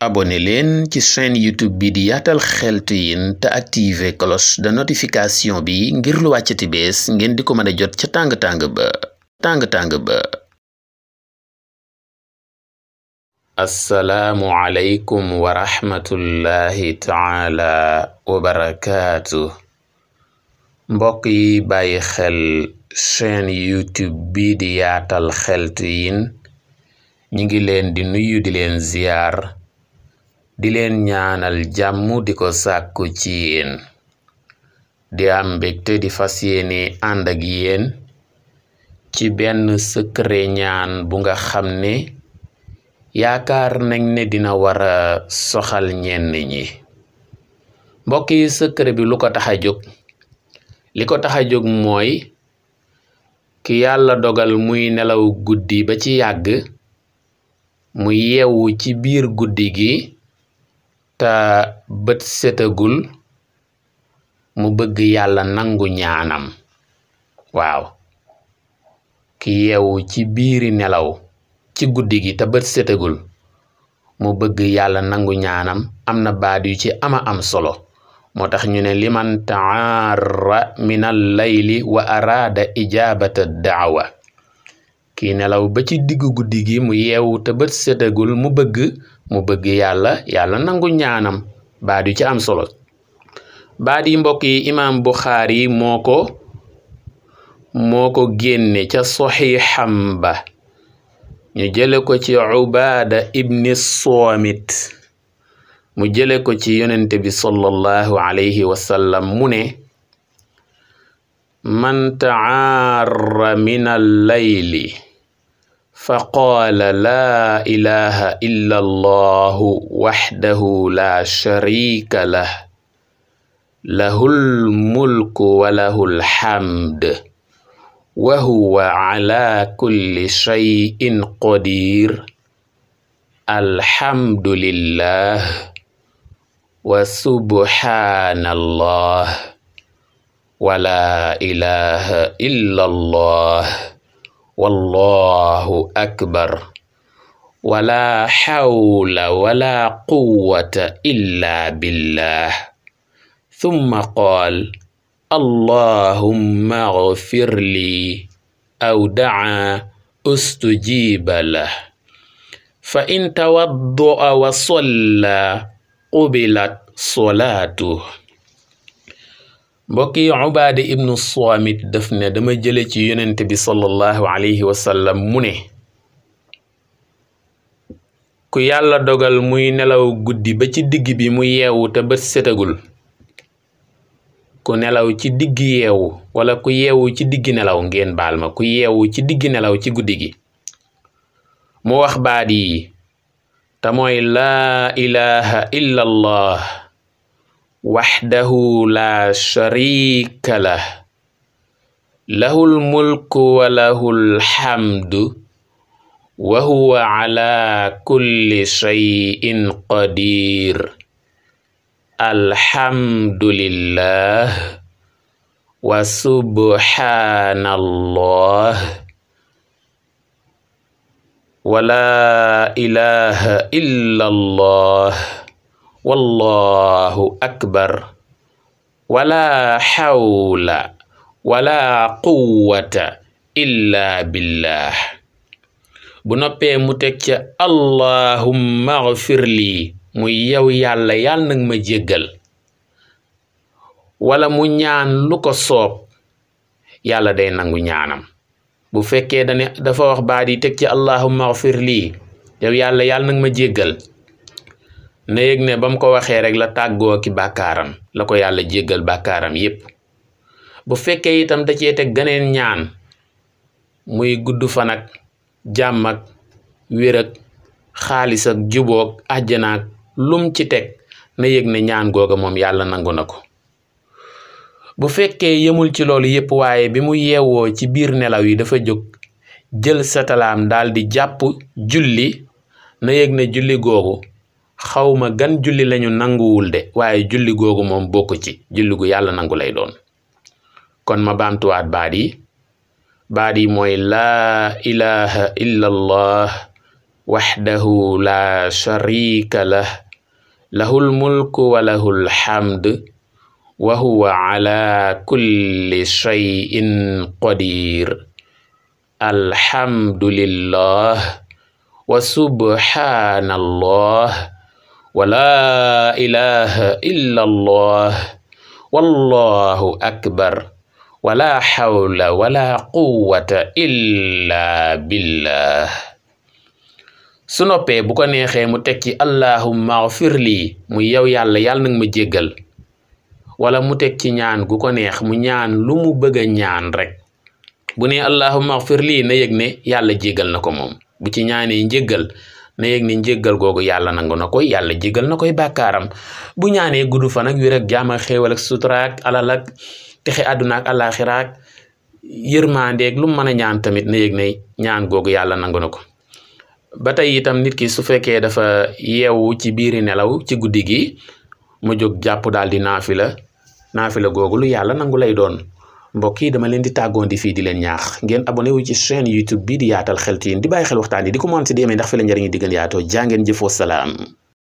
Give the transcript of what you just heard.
abonné leen ci chaîne YouTube bi di Yaatal Xeltu Yin te activer cloche de notification bi ngir lu wàccati bees ngeen di ko mën a jot ca tàng-tàng ba. Assalaamu aleykum wa rahmatullahi taala wa barakaatu. mbokk yi bàyyi xel chaîne YouTube bi di Yaatal Xeltu Yin ñi ngi leen di nuyu di leen ziyaar di leen ñaanal jàmm di ko sàkku ci yéen di am mbégte di fas yéene ànd ak yéen ci benn secret ñaan bu nga xam ne yaakaar nañ ne dina wara soxal ñenn ñi. mbokk yi secret bi lu ko tax a jóg li ko tax a jóg mooy ki yàlla dogal muy nelaw guddi ba ci yàgg mu yeewu ci biir guddi gi te bët setagul mu bëgg yàlla nangu ñaanam. waaw ki yeewu ci biiri nelaw ci guddi gi te bët setagul mu bëgg yàlla nangu ñaanam am na baat yu ci am solo moo tax ñu ne liman taarra min al layli wa araada ijabata daawa kii nelaw ba ci diggu guddi gi mu yeewu te bët setagul mu bëgg yàlla nangu ñaanam. baat yu ci am solo baat yi mbokk yi imaam Buxaari moo ko génne ca saxiixam ba ñu jële ko ci Ubaada ibni Soomit mu jële ko ci yonente bi sallallahu alayhi wa sallam mu ne man taarra min al-layli fa qaala laa ilaha illa allahu waxdahu la sharika lah lahul mulku wa lahul hamd wa huwa ala kulli shay'in qadir alhamdulillah wa subhanallah wa la ilaha illa allah wallahu akbar wa la hawla wa la quwwata illa billah thumma qaal allahumma ighfir li aw daa ustujiba lah fa in tawadda'a wa salla qubilat salaatuh. mbokk yi Ubaada ibnu Soomit daf ne dama jële ci yonent bi sallallahu alayhi wa sallam mu ne ku yàlla dogal muy nelaw guddi ba ci digg bi mu yeewu te bët setagul ku nelaw ci digg yeewu wala ku yeewu ci digg nelaw ngeen baal ma ku yeewu ci digg nelaw ci guddi gi mu wax baat yi te mooy laa ilaha illa allah waxdahu la sharika lah lahul mulku wa lahul hamdu wa huwa ala kulli shay'in qadir alhamdulillah wa subhanallah wa la ilaha illa allah wallahu akbar wala hawla wala quwwata illa billah. bu noppee mu teg ca allahumma ighfir li muy yow yàlla nag ma jéggal wala mu ñaan lu ko soob yàlla day nangu ñaanam. bu fekkee dafa wax baat yi teg ci allahumma ighfir li yow yàlla nag ma jéggal na yëg ne ba mu ko waxee rek la tàggoo ki bàkkaaram la ko yàlla jéggal bàkkaaram yépp. bu fekkee itam da cee teg ganeen ñaan muy gudd fan ak jàmm ak wér ak xaalis ak juboog àjjanaak lum ci teg na yëg ne ñaan googa moom yàlla nangu na ko. bu fekkee yemul ci loolu yépp waaye bi mu yeewoo ci biir nelaw yi dafa jóg jël satalaam daal di jàpp julli na yëg ne julli googu xawma gan julli lañu nanguwul de waaye julli googu moom bokk ci julli gu yàlla nangu lay doon. kon ma baamtuwaat baat yi mooy laa ilaha illa allah wahdahu la sharika lah, lahul mulku wa lahul hamd wa huwa ala kulli shay'in qadir. Alhamdulillah wa subhanallah wa la ilaha illallah wallahu akbar wa la hawla wa la quwwata illa billah. su noppee bu ko neexee mu tekki allahumma ighfir lii muy yow yàlla yàlla nag ma jéggal, wala mu teg ci ñaan gu ko neex mu ñaan lu mu bëgg a ñaan rek. bu ne allahumma ighfir lii na yëg ne yàlla jéggal na ko moom. bu ci ñaanee njéggal na yëg ne njéggal googu yàlla nangu na koy, yàlla jéggal na koy bàkkaaram. bu ñaanee gudd fan ak wér ak jaam ak xéewal ak sutura ak alal ak texe àdduna ak àllaaxira ak yërmandeeg lu mu mën a ñaan tamit na yëg ne ñaan googu yàlla nangu na ko. ba tey itam nit ki su fekkee dafa yeewu ci biiri nelaw ci guddi gi mu jóg jàpp daal di naafila googu lu yàlla nangu lay doon. mbokk yi dama leen di tàggoon fii di leen ñaax ngeen abonné wu ci chaîne YouTube bii di Yaatal Xeltu Yin di bàyyi xel waxtaan yi di commenté di aimé ndax fi la njëriñu diggan yaatoo jaa ngeen jëfoo salaam.